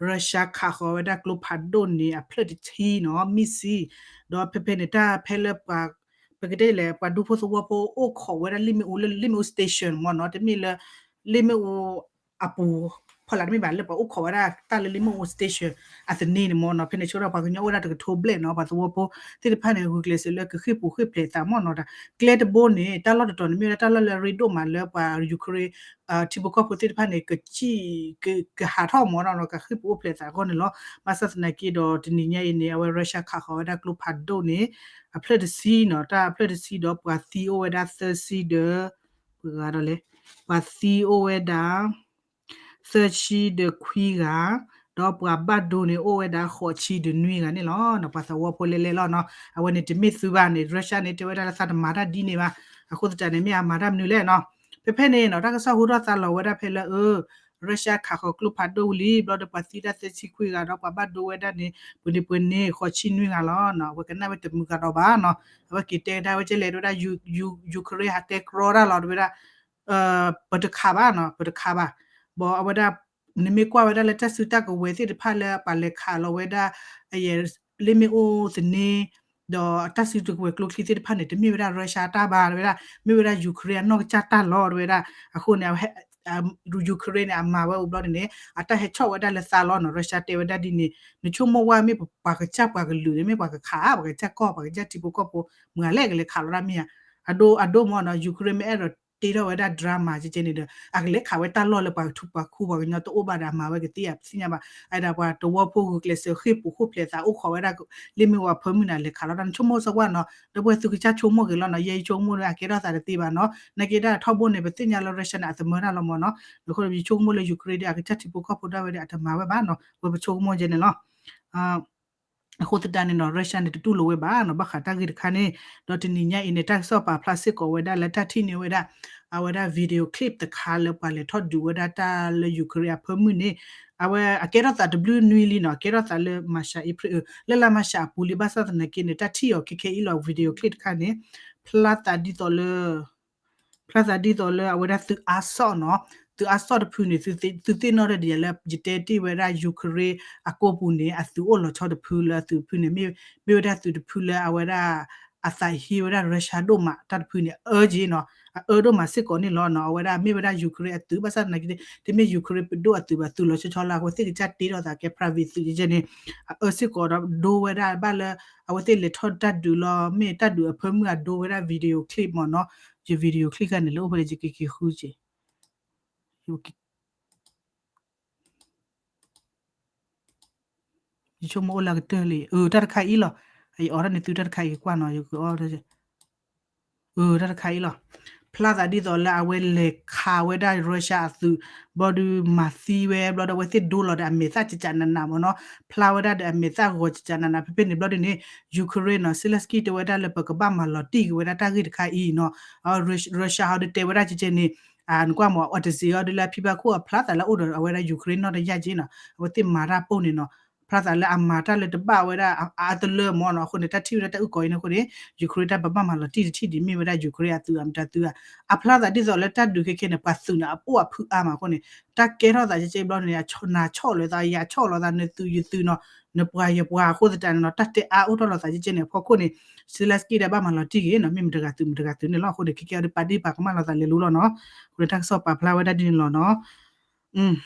Russia ခးဃီၤဝဲဒၣ်ကျိဖးဒိၣ်န့ၣ် အဖျၢၣ်တဆံနီၤ missile ဒီးဖဲဖဲန့ၣ် တၢ်ဖဲလၢပှၤ ပကတဲလဲၣ် ပှၤဒူဖိသဝီဖိအိၣ်ခိးဝဲဒၣ်လ့ၣ်မ့ၣ်အူလၢလ့ၣ်မ့ၣ်အူ station မ့ၢ်နီၤ တမ့ၢ်လၢ လ့ၣ်မ့ၣ်အူ အပူၤ ဖီလာ်တမ့ၢ်ဘၣ် လၢပှၤအိၣ်ခိးဝဲဒၣ်တၢ်လၢလ့ၣ်မ့ၣ်အူ station အသန့န့ၣ်မ့ၢ်နီၤ ဖဲန့ၣ်ဆိဒီးပှၤကညီအိၣ်ဝဲဒၣ်တကထိဘျဲၣ်နီၤ ပှၤသဝီဖိသ့ၣ်တဖၣ်န့ၣ် ဂုာ်ကျဲးစၢးလၢကဃ့ၢ်ပူၤဃ့ၢ်ဖျဲးသးမ့ၢ်နီၤ ကျဲတဘိန့ၣ် တၢ်လီၢ်တတီၤန့ၣ် မ့ၢ်ဝဲဒၣ်တၢ်လီၢ်လၢအရ့ဒိၣ်မးလၢပှၤ Ukraine ထံဖိကီၢ်ဖိသ့ၣ်တဖၣ်န့ၣ် ကစံၣ် ကဟးထီၣ်မ့ၢ်နီၤ ကဃ့ၢ်ပူၤအိၣ်ဖျဲးသးအဂီၢ်န့ၣ်လီၤ. ဘၣ်ဆၣ်သနာ်က့ဒီးတနံၤညါအံၤန့ၣ် အဝဲ Russia ခးဃီၤဝဲဒၣ်ကျိဖးဒိၣ်န့ၣ် အဖျၢၣ်တဆံနီၤ တၢ်အဖျၢၣ်တဆံဒီးပှၤသံအိၣ်ဝဲဒၣ်သၢဆံဒီး ပှၤဂၤဒီးလဲၣ် ပှၤသံအိၣ်ဝဲဒၣ် သၢဆံဒီးခွံဂၤ ဒီးပှၤဘၣ်ဒိန့ၣ်အိၣ်ဝဲဒၣ်ဃိးဆံဒီးနွံဂၤန့ၣ်လီၤ. ပှၤသဝီဖိလဲၤလဲၤလီၤနီၤ အဝဲန့ၣ်တမ့ၢ်သုဘၣ်န့ၣ် Russia န့ၣ် တဲဝဲဒၣ်လၢသးတမၤတၢ်ဒ်န့ၣ်ဘၣ် အဃိသတးန့ၣ် မ့ၢ်အမၤတၢ်မနုၤလဲၣ်နီၤ ဖဲဖဲန့ၣ်နီၤ တၢ်ကစီၣ်ဟူထီၣ်သါလီၤဝဲဒၣ်ဖဲလၢ အၢ Russia ခးဃီၤကျိဖးဒိၣ်ဝံၤလံ ဘျီဒီးပှၤသံဒၣ်သၢဆံခွံဂၤဒီးပှၤဘၣ်ဒိဝဲဒၣ်န့ၣ် ပှၤန့ၣ်ပှၤန့ၣ် ဃိးဆံနွံဂၤလီၤ. အဝဲကနၣ်ဝဲတမုာ်ဂၤဒီးဘၣ်နီၤ အဝဲက့ၤတဲကဒါဝဲကဲလဲၣ် တဲဝဲဒၣ် Ukraine ဟးတဲကြီတၢ်လီၤ တဲဝဲဒၣ် ပတခးဘၣ်နီၤ ပတခးဘၣ် ဘၣ်အဝဲဒၣ် နမ့ၢ်ကွၢ်ဝဲဒၣ်လၢတၢ်စုတၢ်ကဝဲၤသ့ၣ်တဖၣ်လၢပှၤလဲၤခးလီၤဝဲဒၣ် လ့ၣ်မ့ၣ်အူသန့ ဒီးတၢ်စုတကဝဲၤကျိချံသ့ၣ်တဖၣ်န့ၣ် တမ့ၢ်ဝဲဒၣ် Russia တၢ်ဘၣ် တဲဝဲဒၣ် မ့ၢ်ဝဲဒၣ် Ukraine အနီၢ်ကစၢ်တၢ်လီၤ တဲဝဲဒၣ် အဃိန့ၣ် Ukraine န့ၣ် အမၤဝဲအိၣ်ဘျီန့ၣ်န့ၣ် အတၢ်ဟဲဆီၣ်ဝဲဒၣ်လၢသးလီၤနီၤ Russia တဲဝဲဒၣ်ဒ်န့ၣ် နဆိကမိၣ်ဝဲမ့ၢ်ပှၤကစၢ်ပှၤကလုာ်န့ၣ် မ့ၢ်ပှၤကခး ပှၤကစၢ်ကီၢ် ပှၤကစၢ်ထံဖိကီၢ်ဖိ မုၢ်ဂၤလဲၣ်ကလဲၤခးလီၤတၢ်မ့ၢ်ဧါ အဒိ အဒိမ့ၢ်နီၤ Ukraine မ့ၢ်အဲၣ်ဒိးတ့ထီၣ်ဝဲဒၣ် drama ကဲကဲန့ၣ်ဒီး အကလဲၤခးဝဲတၢ်လီၢ်လၢပှၤထူပှၤခူပှၤကညီတအိၣ်ဘၣ်ဒီးအမၤဝဲကသ့ဧါ ပသ့ၣ်ညါဘၣ် အဲၣ်ဒိးပှၤသဝီဖိဂုာ်ကျဲးစၢးဃ့ၢ်ပူၤဃ့ၢ်ဖျဲးသးအိၣ်ခိးဝဲဒၣ် လ့ၣ်မ့ၣ်အူအဖၢမုၢ်န့ၣ် အလဲၤခးလီၤတၢ် နဆိကမိၣ်စ့ၢ်ကီးနီၤ ဒီပုၢ်ဝဲၢ်သုကစၢ်ဆိကမိၣ်ဂ့ၤလီၤနီၤ ယဲယဆိကမိၣ်ဒီးအကဲထီၣ်သးတသ့ဘၣ်နီၤ နာ်က့ဒၣ်ထီဘိန့ၣ် ပသ့ၣ်ညါလၢ Russia န့ၣ် အတမၤတၢ်လီၤမ့ၢ်နီၤ အဃိယဆိကမိၣ်လၢ Ukraine ဒီးအကစၢ်ထံဖိကီၢ်ဖိဒၣ်ဝဲဒီးအတမၤဝဲဘၣ်နီၤ ဝဲပဆိကမိၣ်ကဲန့ၣ်လီၤ အဃိသတးန့ၣ်နီၤ Russia န့ၣ် တတူၢ်လိာ်ဝဲဘၣ်နီၤ ဘၣ်ဃးတၢ်ဂ့ၢ်တခါန့ၣ် ဒီးတနံၤညါအံၤန့ၣ် တၢ်ကစီၣ်ပာ်ဖျါစ့ၢ်ကီးဝဲဒၣ်လၢတၢ်ထံၣ်န့ၢ်ဝဲဒၣ် အဝဲဒၣ် video clip တခါလၢပှၤလဲၤထီၣ်ဒုးဝဲဒၣ်တၢ်လၢ Ukraine အဖၢမုၢ်န့ၣ် အဝဲအကဲထီၣ်သးတဘျုးနွံလံနီၤ ကဲထီၣ်သးလၢ March April လၢလါ March အပူၤလံ ဘၣ်ဆၣ်သနာ်က့န့ၣ် တၢ်ထံၣ်အီၤခဲခဲအံၤလီၤ video clip တခါန့ၣ် ဖျါသးဒ်သိးလၢ ဖျါသးဒ်သိးလၢအဝဲဒၣ်သုးအါစီၣ်နီၤ သုးအါစီၣ်တဖုန့ၣ် သုသ့ၣ်နီၣ်ထီၣ်ဒ်လဲၣ် ယတဲတ့ၢ်ဝဲဒၣ် Ukraine အကိာ်ပူၤန့ၣ် အသုးအိၣ်လီၤဆီတဖုလၢအသုးဖုန့ၣ် မ့ၢ်ဝဲဒၣ်သုးတဖုလၢအဝဲဒၣ် အသးဟ့ဝဲဒၣ် Russia ဒိၣ်မးတၢ်တဖုန့ၣ် အအၢက့နီၤ အအၢဒိၣ်မးစ့ၢ်ကီးန့ၣ်လီၤနီၤ အဝဲဒၣ်မ့ၢ်ဝဲဒၣ် Ukraine အသုး ဘၣ်ဆၣ်သနာ်က့ တမ့ၢ် Ukraine ပဒိၣ်အသုးဘၣ် သုးလီၤဆီဆီလၢအဝဲသ့ၣ်ကစၢ်တ့ထီၣ်သးကဲ private သုးကဲန့ၣ် အအၢစ့ၢ်ကီးဒီးဒိဝဲဒၣ်ဘၣ်လၢ အဝဲသ့ၣ်လဲၤထီၣ်တၢ်ဒုးလီၤ မ့ၢ်တၢ်ဒုးအဖၢမုၢ်အဒိဝဲဒၣ် video clip မ့ၢ်နီၤ ယ video clip ခါန့ၣ် လၢအိၣ်ဖဲလဲၣ် ယကက့ၤဃုက့ၤ ယဆိကမိၣ်အိၣ်လၢကတၢၢ်လံ အၢ တၢ်တခါအံၤလီၤ ယအီၣ်တၢ်န့ၣ်သုတၢ်တခါအံၤကွၢ်နီၤ ယကအီၣ် အၢ တၢ်တခါအံၤလီၤ ဖျါသးဒ်သိးလၢအဝဲလဲၤခးဝဲဒၣ် Russia အသုး ဘျီဒုးမၤသံဝဲ ဘျီဒီးအဝဲသ့ၣ်ဒိလီၤဒီးအမဲာ်သၣ်ကကနးနးမ့ၢ်နီၤ ဖျါဝဲဒၣ်ဒီးအမဲာ်သၣ်ဂီၤကကနးနး ဖဲဖဲန့ၣ်ဘျီဒုးန့ၣ် Ukraine နီၤ Zelenskyy တဲဝဲဒၣ်လၢပကဘၣ်မၤလီၤတံၢ်က့ၤဝဲဒၣ်တၢ်ဂ့ၢ်တခါအံၤနီၤ Russia ဟီဒုးတဲဝဲဒၣ်ကကဲန့ၣ် နကွၢ်မ့ၢ် အတစ့အီၤဒုးလၢအဖံဘၣ်ခိၣ်အဖျါသးလၢအအိၣ်ဒီးအဝဲဒၣ် Ukraine နီၢ်တယၢ်က့နီၤ အဝဲသ့ၣ်မၤတၢ်ပိၢ်န့ၣ်နီၤ ဖျါသးလၢအမၤတၢ်လၢတဘၣ်ဝဲဒၣ်အအါတလၢမ့ၢ်နီၤ အဃိန့ၣ် တၢ်ထံၣ်ဝဲဒၣ်တၢ်အုၣ်ကီၤအံၤန့ၣ်အဃိန့ၣ် Ukraine တၢ်ပဘၣ်မၤလီၤတံၢ်တထံၣ်ဒံး မ့ၢ်ဝဲဒၣ် Ukraine အသုးအမတၤသုးဧါ အဖျါသးဒ်သိးလၢတၢ်ဒုးခဲခဲန့ၣ် ပှၤသုးန့ၣ် အပိၢ်အဖုအါမးအဃိန့ၣ် တၢ်ကဲထီၣ်သးကကဲဘျီန့ၣ် နၤဆီၣ်လီၤသး ယၤဆီၣ်လီၤသး နသုးယသုးနီၤ နပှၤယပှၤအဃိသတးန့ၣ်နီၤ တၢ်တဲအါအိၣ်ထီၣ်လီၤသးကကဲန့ၣ် အဖီခိၣ်န့ၣ် Zelenskyy ဒီးဘၣ်မၤလီၤတံၢ်က့ၤနီၤ မ့ၢ်မတဂၤသုးမတဂၤသုးန့ၣ်လီၤ အဃိန့ၣ် ခဲကဲအီၤဒီးပာ်ဒ့ၣ်ပာ်ကမၣ်လီၤသးလဲၤလိၤလီၤနီၤ အဃိန့ၣ် တၢ်ကစီၣ်ပာ်ဖျါဝဲဒၣ်ဒ်န့ၣ်လီၤနီၤ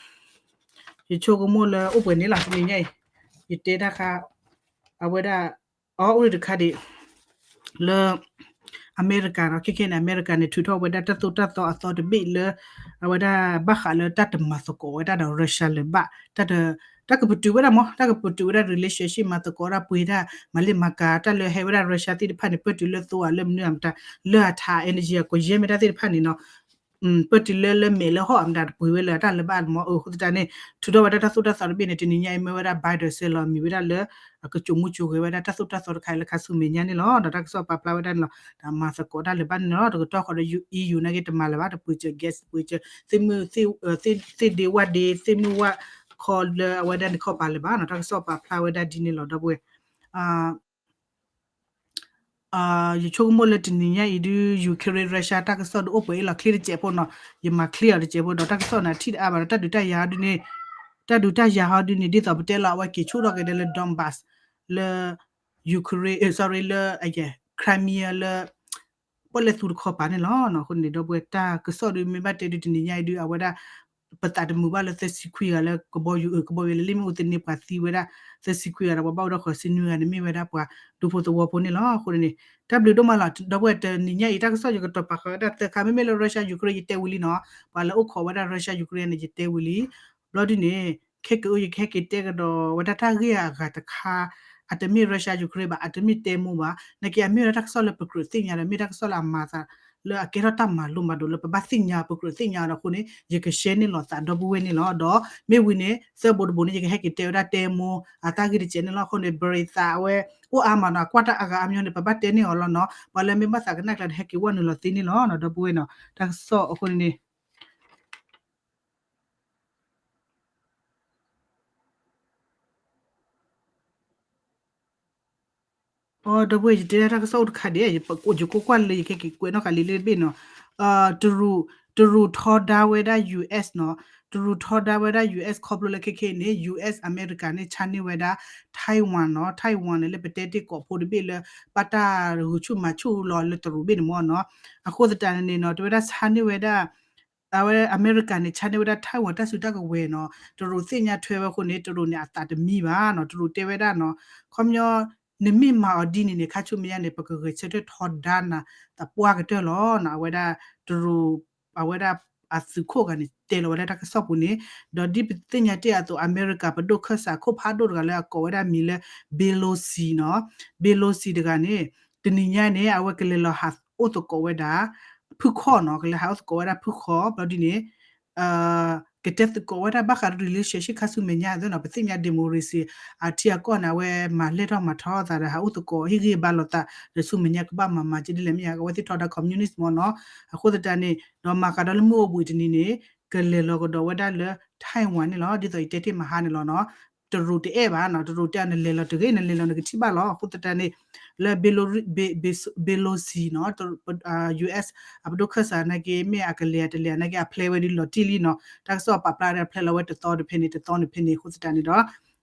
ယဆိကမိၣ်လၢအိၣ်ပှဲၤန့ၣ်လီၤ တနံၤညါအံၤ ယတဲတၢ်ခါ အဝဲဒၣ် အအိၣ်တခါဒံး လၢ အမဲရကၤနီၤ ခဲခဲန့ၣ် အမဲရကၤန့ၣ် ထုးထီၣ်ဝဲဒၣ်တၢ်သိၣ်တၢ်သီအသီတဘ့ၣ်လၢ အဝဲဒၣ်ဘၣ်ဃးလၢတၢ်တမၤသကိးဝဲဒၣ်ဒီး Russia လၢၤဘၣ် တၢ် တၢ်ကပတုာ်ဝဲဒၣ်မ့ၢ် တၢ်ကပတုာ်ဝဲဒၣ် relationship မၤသကိးတၢ်ပှ့ၤတၢ် မၤလ့ၣ်မၤကၤ တၢ်လၢဟဲဝဲဒၣ် Russia သ့ၣ်တဖၣ်န့ၣ် ပၢၢ်တုၤလၢသိအလၢမနုၤအမတၤ လၢအထး energy အကယဲၢ်မ့ၢ်တၢ်သ့ၣ်တဖၣ်န့ၣ်နီၤ ပၢၢ်တုၤလၢလၢမဲာ်လၢဟီၣ်အမတၤတပှ့ၤဝဲလၢတၢ်လၢၤဘၣ်မ့ၢ် အဃိသတးန့ၣ် ထုးထီၣ်ဝဲဒၣ်တၢ်သိၣ်တၢ်သီတဘ့ၣ်န့ၣ် တနံၤညါအံၤမ့ၢ်ဝဲဒၣ် Biden ဆဲးလီၤမံၤဝဲဒၣ်လၢ အကစိာ်မူစိာ်ဂဲၤဝဲဒၣ်တၢ်သိၣ်တၢ်သီတခါအံၤလၢခါဆူမဲာ်ညါန့ၣ်လီၤ ဒီးတၢ်ကစီၣ်ပာ်ဖျါဝဲဒၣ်န့ၣ်လီၤ ဒီးမၤသကိးတၢ်လၢၤဘၣ်န့ၣ်လီၤ တကတီၢ်ဃီဒီး EU နာ်က့တမၤလၢၤဘၣ် တပှ့ၤစၢၤ gas တပှ့ၤစၢၤ သ့ၣ်မုၢ် သ့ၣ်ဒ့ဝၣ်ဒ့ သ့ၣ်မုၢ်ဝၣ်ခီလၢအဝဲဒၣ်န့ၣ်ခီပၤလၢၤဘၣ်နီၤ တၢ်ကစီၣ်ပာ်ဖျါဝဲဒၣ်ဒ်န့ၣ်လီၤ ဒီပုၢ်ဝဲၢ် ယဆိကမိၣ်လၢတနံၤညါအံၤဒုး Ukraine Russia တၢ်ကစီၣ်ဒုးအိၣ်ပှဲၤအံၤလီၤ ချ့တစဲးဖိနီၤ ယမၤချ့အီၤတစဲးဖိ ဒီးတၢ်ကစီၣ်န့ၣ် အထံၣ်တအါဘၣ်ဒီး တၢ်ဒုးတၢ်ယၤဟီဒုးန့ၣ် တၢ်ဒုးတၢ်ယၤဟီဒုးန့ၣ် ဒ်သိးပတဲလီၤ အဝဲက့ၤဆူၣ်ထီၣ်က့ၤဒီးလၢ Donbas လၢ Ukraine sorry လၢ Crimea လၢ ပီၣ်လဲၣ်သူတခီပၤန့ၣ်လီၤ. အဃိန့ၣ်ဒီပုၢ်ဝဲၢ် တၢ်ကစီၣ်ဒုးမ့ၢ်ဘၣ်တဲဒုးတနံၤညါအံၤဒုး အဝဲဒၣ် ပသးတမုာ်ဘၣ်လၢသၢဆံခွံဂၤလၢကဘီယူၤ ကဘီယူၤလၢလ့ၣ်မ့ၣ်အူသန့ပှၤသံဝဲဒၣ် သၢဆံခွံဂၤဒီးပှၤဘၣ်အိၣ်ဒီးဃိးဆံနွံဂၤန့ၣ် မ့ၢ်ဝဲဒၣ်ပှၤဒူဖိသဝီဖိန့ၣ်လီၤ. အဃိန့ၣ် တၢ်ဘျုးဒိၣ်မးလီၤ ဒီပုၢ်ဝဲၢ် တနံၤညါအံၤ တၢ်ကစီၣ်ယကတီၤပာ်ဃာ်ဝဲဒၣ်သၢခါ မ့မ့ၢ်လၢ Russia Ukraine ယတဲဝံၤလံနီၤ ပှၤလၢအိၣ်ခိးဝဲဒၣ် Russia Ukraine န့ၣ် ယတဲဝံၤလံ ဘျီဒုးန့ၣ် ခဲကအု ယကဟဲက့ၤတဲကဒီးဝဲဒၣ်တၢ်ဂ့ၢ်အဂၤတခါ အတမ့ၢ် Russia Ukraine ဘၣ် အတမ့ၢ်တဲမိၢ်ဘၣ် နာ်က့အမ့ၢ်ဝဲဒၣ်တၢ်ကစီၣ်လၢပကြၢးသ့ၣ်ညါဒီး မ့ၢ်တၢ်ကစီၣ်လၢအမၤသး လၢအကဲထီၣ်တၢ်မၤလိမၤဒိးလၢပဘၣ်သ့ၣ်ညါပကြၢးသ့ၣ်ညါဒီးအဃိန့ၣ် ယက share န့ၢ်လီၤသးဒီပုၢ်ဝဲၢ်န့ၣ်လီၤ. ဒီးမ့ၢ်ဝံၤန့ၣ် သၢဘိတဘိန့ၣ် ယကဟဲက့ၤတဲဝဲဒၣ်တဲမိၢ် အတၢ်ဂ့ၢ်တစဲးန့ၣ်လီၤ. အဃိန့ၣ် ဘရံသးအဝဲ အိၣ်အါမးနီၤ အကွၢ်တၢ်အါဂၤအါမညီန့ၣ် ပဘၣ်တဲန့ၢ်အီၤလီၤနီၤ ပှၤလၢမ့ၢ်ဘၣ်သးကနၣ်ကျါဒီး ဟဲက့ၤဝဲနုာ်လီၤသ့န့ၣ်လီၤ ဒီပုၢ်ဝဲၢ်နီၤ တၢ်ကစီၣ်အဃိန့ၣ် အိ ဒီပုၢ်ဝဲၢ် ယတဲဒၣ်တၢ်ကစီၣ်အိၣ်တခါဒံး ယကိးကွၢ်လၢယကဲက့ၤကွဲးနီၣ်ဃာ်လံလၢတဘ့ၣ်နီၤ တရူးထီဒါဝဲဒၣ် US နီၤ တရူးထီဒါဝဲဒၣ် US ခီဖျိလၢခဲခဲအံၤန့ၣ် US အမဲရကၤန့ၣ် ဆါန့ၢ်ဝဲဒၣ် Taiwan နီၤ Taiwan န့ၣ်လၢပတဲတ့ၢ်ကီးဖိတဘ့ၣ်လၢ ဘၣ်တၢ်ဂုာ်ဆူၣ်မၤဆူၣ်လီၤလၢတရူးဘ့ၣ်န့ၣ်မ့ၢ်နီၤ အဃိသတးန့ၣ်နီၤ တဝဲဒၣ်ဆါန့ၢ်ဝဲဒၣ် အဝဲအမဲရကၤန့ၣ် ဆါန့ၢ်ဝဲဒၣ် Taiwan တၢ်စုတၢ်ကဝဲၤနီၤ တရူးသ့ၣ်ညါထွဲဝဲအဃိန့ၣ် တရူးန့ၣ် အသးတမံဘၣ်နီၤ တရူးတဲဝဲဒၣ်နီၤ ခီပညီ နမ့ၢ်မၤအီၤဒ်န့ၣ်န့ၣ် ခါဆူမဲာ်ညါန့ၣ် ပကဂဲၤဆၢထၢၣ်ထီဒါနၤ သပှၢ်ကတၢၢ်လီၤနီၤ အဝဲဒၣ် တရူး အဝဲဒၣ်အသုးခိၣ်ဂၤန့ၣ် တဲလီၤဝဲဒၣ်တၢ်ကစီၣ်ပူၤန့ၣ် ဒီးဒ်ပသ့ၣ်ညါတ့ၢ်အသိး အမဲရကၤပဒိၣ်ခၢၣ်စး ခိၣ်ဖးဒိၣ်တဂၤလၢအကိးဝဲဒၣ်မံၤလၢ Pelosi နီၤ Pelosi တဂၤန့ၣ် တနံၤညါန့ၣ် အဝဲကလဲၤလီၤဟးအိၣ်သကိးဝဲဒၣ် ဖုခီၣ်နီၤ ကလဲၤဟးအိၣ်သကိးဝဲဒၣ်ဖုခီၣ် ဘျီဒ်န့ၣ် ကတဲသကိးဝဲဒၣ်ဘၣ်ဃးဒီး relationship ခါဆူမဲာ်ညါသ့ၣ်နီၤ ပသ့ၣ်ညါ democracy အထံအကီၢ်န့ၣ် အဝဲမၤလဲၢ်ထီၣ်မၤထီသးဒီး ဟးအိၣ်သကိးဟ့ၣ်ဂံၢ်ဘါလိာ်သး ဒီးဆူမဲာ်ညါကဘၣ်မၤမၤက့ဒ်လဲၣ်မ့ၢ်ဧါ အဝဲသ့ၣ်ထီဒါ communist မ့ၢ်နီၤ အဃိသတးန့ၣ် ဒီးမၤဃးဒီးလၢမုၢ်အိၣ်ဘှံးတနံၤန့ၣ် ကလဲၤလီၤကဒီးဝဲဒၣ်လၢ Taiwan န့ၣ်လီၤ ဒ်သိးယတဲတ့ၢ်မဟါန့ၣ်လီၤနီၤ တရူးတအဲၣ်ဘၣ်နီၤ, တရူးတဲနလဲၤလီၤတဂ့ၤ, နလဲၤလီၤနကထံၣ်ဘၣ်လီၤ. အဃိသတးန့ၣ် လၢ Belo- Be- Be- Belosi နီၤ, တ- ပ- အာ ယူၢ်အ့ၣ် အပဒိၣ်ခၢၣ်စးနာ်က့ မ့ၢ်အကလဲၤတလဲၤနာ်က့ အဖျဲဝဲဒ်လီၤတံၢ်လံနီၤ, တၢ်ကစီၣ်အပာ်ဖျါဒီး ဖျဲလီၤဝဲတသီတဖဲန့ၣ် တသီန့ၣ်ဖဲန့ၣ်. အဃိသတးန့ၣ်ဒီး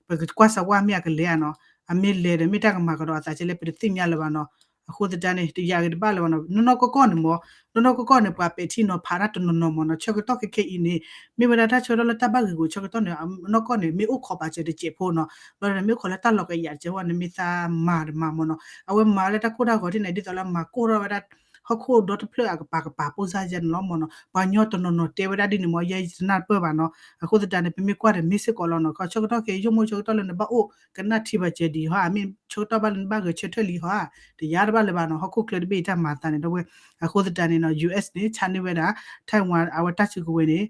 ပကကွၢ်စၢၤဝဲမ့ၢ်အကလဲၤဧါနီၤ, အမ့ၢ်လဲၤဒီး မ့ၢ်တၢ်ကမၤကဒီးအသးကဲလဲၣ် ပတသ့ၣ်ညါလၢၤဘၣ်နီၤ. အဃိသတးန့ၣ် တယာ်ဂ့ၤတဘၣ်လၢၤဘၣ်နီၤ, နီၢ်နီၢ်ကီၢ်ကီၢ်န့ၣ်မ့ၢ် နီၢ်နီၢ်ကီၢ်ကီၢ်န့ၣ် ပှၤပဲာ်ထံနီၤဖးတၢ်တနီၤနီၤမ့ၢ်နီၤ, ဆၢကတီၢ်ခဲခဲအံၤန့ၣ် မ့ၢ်ဝဲဒၣ်တၢ်ဆၢကတီၢ်လၢတၢ်ဘၣ်ဂ့ၤဂူာ်ဆၢကတီၢ်န့ၣ် နီၢ်ကီၢ်န့ၣ် မ့ၢ်အိၣ်ခိးပာ်စၢၤတစဲးဖိနီၤ, ဘျီဒီးမ့ၢ်အိၣ်ခိးလၢတၢ်လီၤကယးတစဲးဖိန့ၣ် မ့ၢ်သးမၤတမၤမ့ၢ်နီၤ, အဝဲမၤလၢတၢ်ကိၢ်တၢ်ဂီၤထံၣ်န့ၣ် ဒ်သိးလၢမၤကိၢ်ထီၣ်ဝဲဒၣ် ဟီၣ်ခိၣ်ဒီတဖျၢၣ်အကပၤကပၤ ပိၢ်စၢ်ယဲၢ်န့ၣ်လီၤမ့ၢ်နီၤ, ပှၤညီတနီၤနီၤတဲဝဲဒၣ်ဒ်န့ၣ်မ့ၢ် ယဲယတနၢ်ပၢၢ်ဘၣ်နီၤ. အဃိသတးန့ၣ် ပမ့ၢ်ကွၢ်ဒီးမ့ၢ်စ့ၢ်ကီးလီၤနီၤ, ခီဆၢကတီၢ်ခဲအံၤ ယိၣ်မိၢ်ဆၢကတီၢ်လၢနဘၣ်အိၣ်ကနၣ်ထံပာ်စၢၤဒံးဟီဧါ, မ့ၢ်ဆၢကတီၢ်ဘၣ်လၢနဘၣ်ဂဲၤဆၢထၢၣ်လံဟီဧါ, တယာ်တဘၣ်လၢၤဘၣ်နီၤ, ဟီၣ်ခိၣ်ချၢတဘ့ၣ်အံၤတၢ်မၤအသးန့ၣ် ဒီပုၢ်ဝဲၢ်. အဃိသတးန့ၣ်နီၤ ယူၢ်အ့ၣ်န့ၣ် ဆါန့ၢ်ဝဲဒၣ် Taiwan အဝဲတၢ်စုကဝဲၤန့ၣ်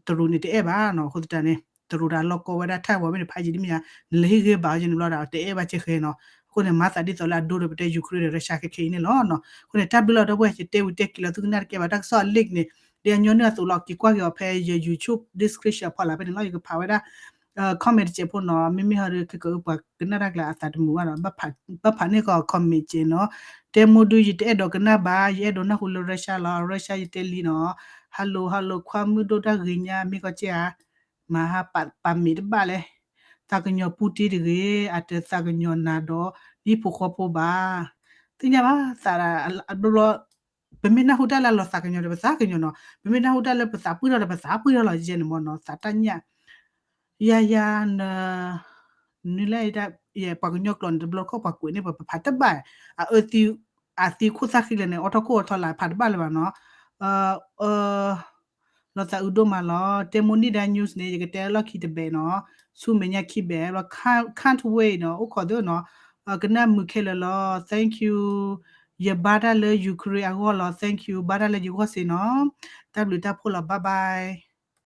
တရူးန့ၣ်တအဲၣ်ဘၣ်နီၤ. အဃိသတးန့ၣ် တရူးဒီးလီၢ်ကီဝဲဒၣ် Taiwan မ့ၢ်န့ၣ် ဖးယံာ်ဒ်မ့ၢ်ဧါ, နလဲၤဟ့ၣ်ဂ့ၤဘၣ်အီၤယဲန့ၣ်ဘျီဒီး တအဲၣ်ဘၣ်ကဲဃဲနီၤ. အဃိန့ၣ် မၤသးဒ်သိးလၢအဒိဒီးပတဲ Ukraine ဒီး Russia ခဲခဲအံၤန့ၣ်လီၤနီၤ. အဃိန့ၣ် တၢ်ဘျုးလီၤ ဒီပုၢ်ဝဲၢ် ယတဲဝံၤတဲက့ၤလီၤ သုကနၣ်တကဲဘၣ် တၢ်ကစီၣ်အ leak န့ၣ် ဒ်အညီနုၢ်အသိးလီၤ က့ၤကွၢ်က့ၤအီၤဖဲယ YouTube description ဖီလာ်ဖဲန့ၣ်လီၤ. ယကဖးဝဲဒၣ် comment တစဲးဖိနီၤ, မ့မ့ၢ်ဟီဒီး ခဲကပှၤကနၣ်တၢ်ကျါအသးတမုာ်ဘၣ်ဒီး ဘၣ်ဖးန့ၢ်ကီး comment စဲးနီၤ. တဲမိၢ်ဒု ယတအဲၣ်ဒိးကနၣ်ဘၣ်, ယအဲၣ်ဒိးနၢ်ဟူလၢ Russia လီၤ, Russia ယတဲလံနီၤ. Hello hello ခွါမုၣ်ဒိၣ်တၢ်ဂ့ၤညါ မ့ၢ်ကီၢ်ကဲဧါ, မၤဟါပာ်မ့ၢ်တဘၣ်လဲၣ်, သးကညီၤပူတ့တဂ့ၤ, အတသးကညီၤနၤဒီး ဒ်ဖိဃီဖိဘၣ်. သ့ၣ်ညါဘၣ်သးဒၣ် အဘျီဘျီ ပမ့ၢ်နၢ်ဟူတၢ်လၢအလီၤသးကညီၤဒီး ပသးကညီၤနီၤ, ပမ့ၢ်နၢ်ဟူတၢ်လၢပသးပှံၢ်ထီၣ်ဒီး ပသးပှံၢ်ထီၣ်လီၤ ယဲန့ၣ်မ့ၢ်နီၤ, သးတၢ်ညၣ် ယၤယၤန နုၤလဲၣ် ပှၤကညီကျိာ်န့ၣ် တဘျီတခီၣ်ပှၤကွဲးန့ၢ်ပှၤ ပဖးတဘၣ်, အအၢသံ အသံခိၣ်သၣ်ဃံလၢာ်န့ၣ် အိးထီၣ်ခိၣ်အိးထီၣ်လာ် ဖးတဘၣ်လၢၤဘၣ်နီၤ. လီၤသးအုးဒိၣ်မးလီၤ. တဲမိၢ်နံၣ်ဒါ news န့ၣ် ယကတဲလီၢ်ခံတဘဲးနီၤ, ဆူမဲာ်ညါခံဘဲးလီၤ. Can't wait နီၤ, အိၣ်ခိးသ့နီၤ, ကနၣ်မုာ်ခဲလၢာ်လီၤ. Thank you. ယဘါတၢ်လၢ Ukraine အဂီၢ်လီၤ. Thank you. ဘါတၢ်လၢယဂီၢ်စ့ၢ်နီၤ. တၢ်ဘျုးတၢ်ဖှိၣ်လီၤ. Bye bye.